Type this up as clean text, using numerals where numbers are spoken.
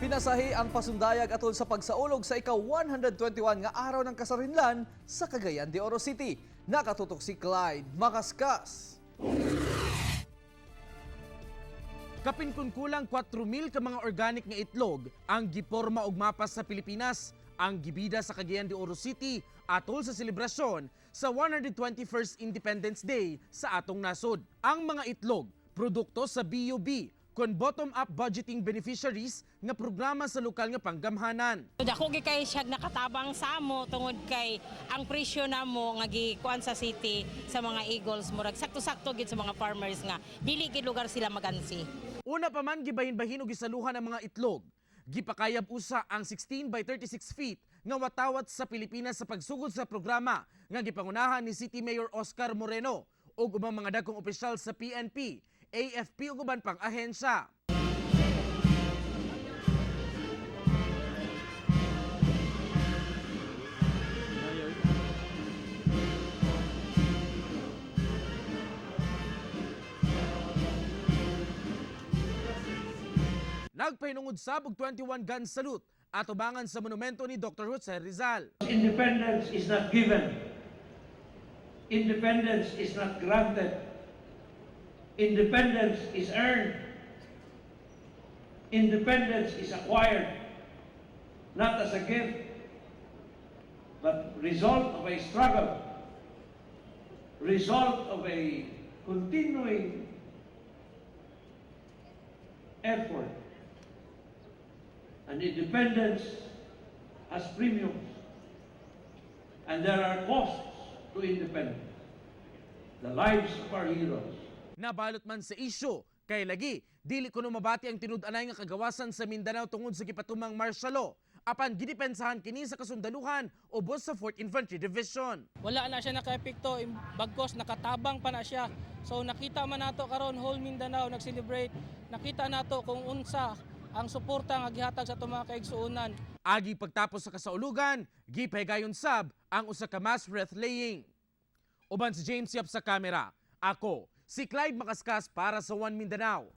Pinasahi ang pasundayag atol sa pagsaulog sa ika-121 nga araw ng kasarinlan sa Cagayan de Oro City. Nakatutok si Clyde Makaskas. Kapin kun kulang 4,000 ka mga organic nga itlog ang giporma og mapa sa Pilipinas ang gibida sa Cagayan de Oro City atol sa selebrasyon sa 121st Independence Day sa atong nasod. Ang mga itlog, produkto sa BUB, kon bottom-up budgeting beneficiaries nga programa sa lokal nga panggamhanan. Dako gyud kay siya nakatabang sa amo tungod kay ang presyo namo nga gikuan sa city sa mga Eagles, murag sakto-sakto gid sa mga farmers nga dili gid lugar sila magansi. Una pa man gibahin-bahin og gisaluhan ang mga itlog. Gipakayab usa ang 16 by 36 feet nga watawat sa Pilipinas sa pagsugod sa programa nga gipangunahan ni City Mayor Oscar Moreno ug ubang mga dagkong opisyal sa PNP, AFP ug uban pang ahensya. Nagpahinungod sab og 21 gun salute atubangan sa monumento ni Dr. Jose Rizal. Independence is not given. Independence is not granted. Independence is earned. Independence is acquired, not as a gift, but result of a struggle, result of a continuing effort. And independence has premiums. And there are costs to independence. The lives of our heroes. Nabalot man sa isyu, kay lagi, dili kuno mabati ang tinud-anay nga kagawasan sa Mindanao tungod sa gipatumang martial law. Apan gidepensahan kini sa kasundaluhan ubos sa 4th Infantry Division. Wala na siya nakaepekto, bagkos nakatabang pa na siya. So nakita man nato karon, whole Mindanao nag-celebrate. Nakita nato kung unsa ang suporta nga gihatag sa atong mga kaigsuonan. Agi pagtapos sa kasaulugan, gipahigayon sab ang usa ka mass wreath laying. Uban si James Yap sa kamera. Ako, si Clyde Makaskas para sa One Mindanao.